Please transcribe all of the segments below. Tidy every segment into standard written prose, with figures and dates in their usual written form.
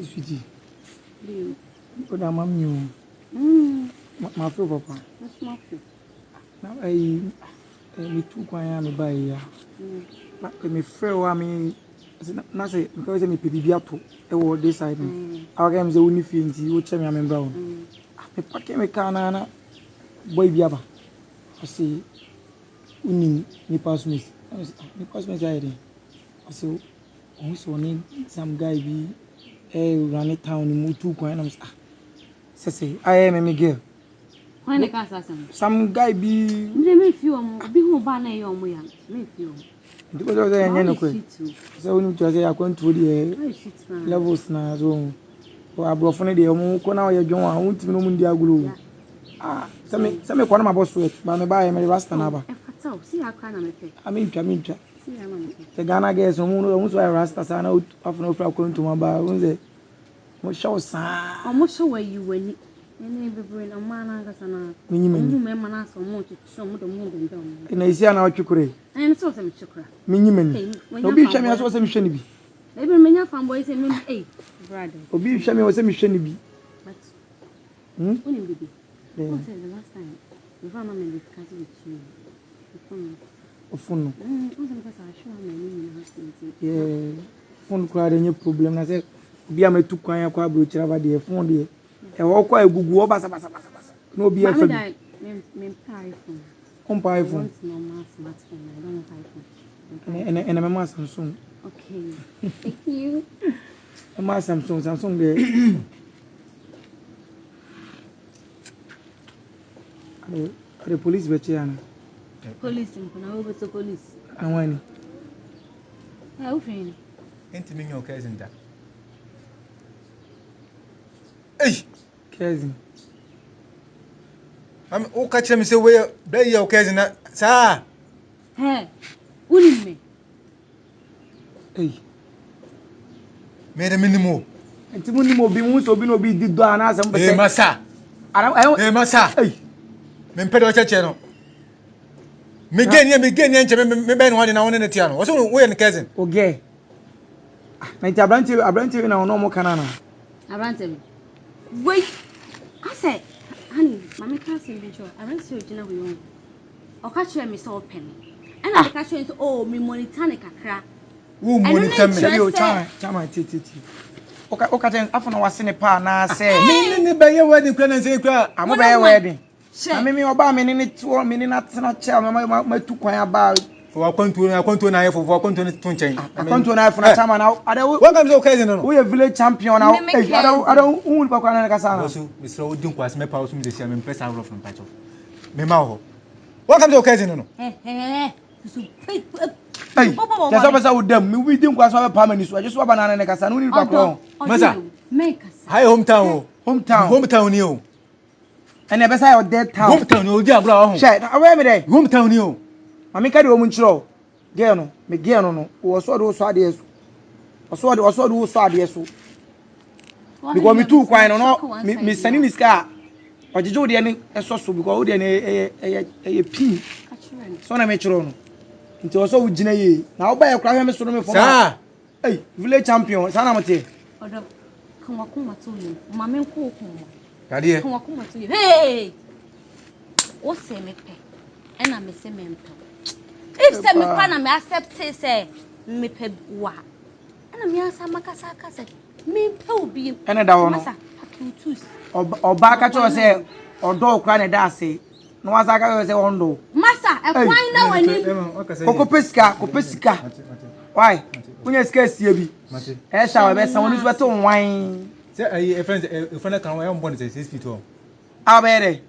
Sweetie. O da ma mi o. Ma feel papa. Na ayi me tu kwan a me ba yi ya. Na me frɛ wo a me na sɛ me ka sɛ me pɛ biribi ato ɛwɔ this side no. A wɔka me sɛ wo ni fie nti wo kyɛ me a me mbra wo. Me pake me car na na boy bi aba. Ɔse wonim nipa Smith. Na me sɛ ah nipa Smith ayɛ den. Ɔse Ɔhu sɛ ɔne some guy bi rane town no mu tu kwan na mo sɛ ah sɛ sɛ ayɛ me me girl. Hwan na ɛka saa asɛm no? Some guy bi. Mede me fi wɔn obi ho ba na ɛyɛ wɔn ya me fi wɔn. Nti kɔsɛ sɛ ɛnyɛ no korɛ sɛ wonim kyerɛ sɛ akwantuo deɛ levels na so aborɔfo no deɛ wɔn kɔ na ɔyɛ dwon a wɔntumi na wɔn ndi agorɔ o. Ah sɛ me sɛ me kɔ na mabɔ sweat ba me ba yɛ me rasta na aba. Ɛfata o si akora na mepɛ. Ah mentwa mentwa. Sɛ Ghana girls no ɔmo ɔmo so ayɛ rasta saa na afei na ofura kwan ntoma ba ɔmo sɛ ɔmo hyɛ wo saa. Ɔmo hyɛ wo ayi w'ani. Ɛne bebree na mmaa no ankasa na. Menyi m'ani. Ɔmo hu mmarima no asɛ ɔmo twetwe ɔmo de ɔmo ho bɛnbɛn ɔmo ho. Na esi a na ɔtwe kora yi. Ɛne me sɛ ɔsɛ metwe kora. Menyi m'ani. Na obi hwɛ me asɛ ɔsɛ mehwɛ ne bi. Ebi menya fanboy sɛ me ei brad. Obi hwɛ me ɔsɛ mehwɛ ne bi. But hmm? Wonim bibi. Wohu sɛ the last time before na me discuss with you. Phone no. Yeah, phone koraa deɛ nyɛ problem na sɛ obi a matu kwan akɔ aburokyire aba deɛ phone deɛ ɛhɔ kɔ a egugu hɔ basabasabasa na obi afa bi. Wompɛ iPhone? Ɛnɛ ɛnɛ mɛma Samsung. Okay. Thank you. Mɛma Samsung Samsung deɛ. Ade police bɛkye ana? Police mpo na wobɛsɛ police. Àwọn ni. Ẹ wo fɛn ni. Ntumi nyɛ o cousin da. Ei! Cousin. Mami, wo ka kyerɛ me sɛ woyɛ bɛyɛ o cousin na saa. Hɛ, wonim me. Ei. Me de menim o. Nti mo nim obi mo sɛ obi na obi di dɔ anaasɛ mo pɛ sɛ. Ee masa. Ee masa. Ei. Me mpɛ de ɔkyɛkyɛ no. Me gay ni me gay ni nkyɛ me me bɛn no ade na wo ne ne tia no. Wɔsɛ wo yɛ ne cousin. O gay. Ah, na nti aberante aberante na ɔno ɔmo kana na. Aberante bi. Wei. Asɛ honey, maame ka asɛm bi nkyerɛ. Aberante ogyina hɔ yi. Ɔka kyerɛɛ me sɛ ɔpɛ me. Ɛna meka kyerɛɛ no sɛ, oh, me monitor no kakra. Wo Ɛno no monitor me. nkyerɛ Dabi o, sɛ. Chama, Chama, tie, tie, tie. Woka, woka kyerɛ no, afei na wase ne pa anaasɛ. Me ne ne bɛyɛ wedding kura na nsɛn kura. Ah, Wo mo ne bɛyɛ hwan? wedding. Na Hyɛ. me me ɔbaa me ne ne toɔ, me ne no atena kyɛ a, ma ma matu kwan aba. Fo akwantuo no akwantuo na ayɛ fo fo akwantuo no to nkyɛn. Ah, akwantuo na ayɛ fo na Chama na ada wo. Wɔn kam sɛ wo cousin no no. Woyɛ village champion na Me me eh, ada cousin. ada wo hu nipa kora na ne kasa na. Bosu, mesrɛ wo di nkwasi mɛpa wo so me sɛ mempɛ saa rough no mpakyɛw. Mema wo hɔ. Wɔn kam sɛ wo cousin no no. Ei, kyɛ sɛ wopɛ sɛ woda mu, me di nkwa so abɛpa m'ani so, ɛgye so aba na ne kasa no, wone nipa korɔ. Masa, ha yɛ hometown o. Hometown. Hometown ni o. Ɛnna ɛbɛsa yɛ ɔdead town. Hometown ni o, di agorɔ a ɔho. Hyɛ, na ɔbɛyɛ me dɛ. Hometown ni o. Maame ka deɛ wɔn nkyerɛ o. Girl no, me girl no no, wɔ sɔ de wo sɔ adeɛ so. Ɔsɔ de ɔsɔ de wo sɔ adeɛ so. Because me tu kwan no no, me me sani ne sika a, ɔgyegye wo deɛ no ɛsɔ so because wo deɛ no ɛyɛ ɛyɛ ɛyɛ pii. Sɔ na me kyerɛ no. Nti ɔsɔ wo gyina yie. Na wo ba yɛ kora hwɛ me so no me fam. Saa. Ei, village champion, saa na mo teɛ. Ɔdɔ, ka wakoma to yam. Ma me nko wo koma. Dadeɛ. Ka wakoma to yam. Hey! Wo se me pɛ, ɛna me se me mpɛ wo. If sɛ me kora na me accept sɛ me pɛ wo a, ɛna me ansa makasa aka sɛ me mpɛ wo bi. Ɛna da hɔ no. Masa, pack your tools. Ɔbaa ka kyerɛ sɛ ɔdɔ wo kora na ɛda ase. Na wasa aka kyerɛ sɛ ɔndɔ wo. Masa, ɛkwan na w'anim. Kɔkɔ pɛ sika, kɔpɛ sika. Why? Wonya sika asie bi. Ɛyɛ sa ɛbɛsa wɔn nso bɛto nwan. Sɛ ɛyi ɛfɛn sɛ ɛfɛn na kan ɛyɛ mbɔ ne sɛ 6 feet hɔ. A ɔbɛyɛ dɛ.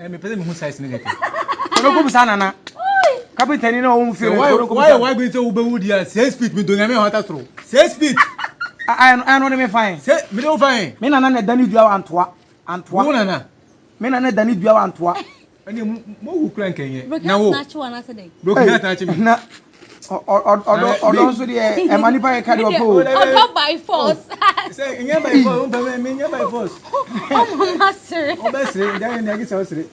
Mepɛ sɛ mehu size no kɛkɛ. Kɔdɔ kɔ bisa nana. Kapita ni na ɔwɔ fie no. Kɔdɔ kɔ bisa. Why why going to wobɛwu di a 6 feet me do nyame hɔ ata soro. 6 feet. Ɛno de me fine. Sɛ me de wo fine. Me nana na ɛda ne dua wɔ antoa. Antoa. Wo nana. Me nana da ne dua wɔ antoa. Ɛne mo wu kura nkɛnyɛ. Na wo. Broken heart na kye me. Na ɔdɔ ɔdɔ nso deɛ ɛma nipa yɛ ka deɛ ɔpɛ o. Ɔdɔ by force. Sɛ nyɛ by force, ɔmpɛ me nyɛ by force. Ɔmo ma sere. Ɔbɛ sere, gya yɛ nea gye sɛ ɔsere.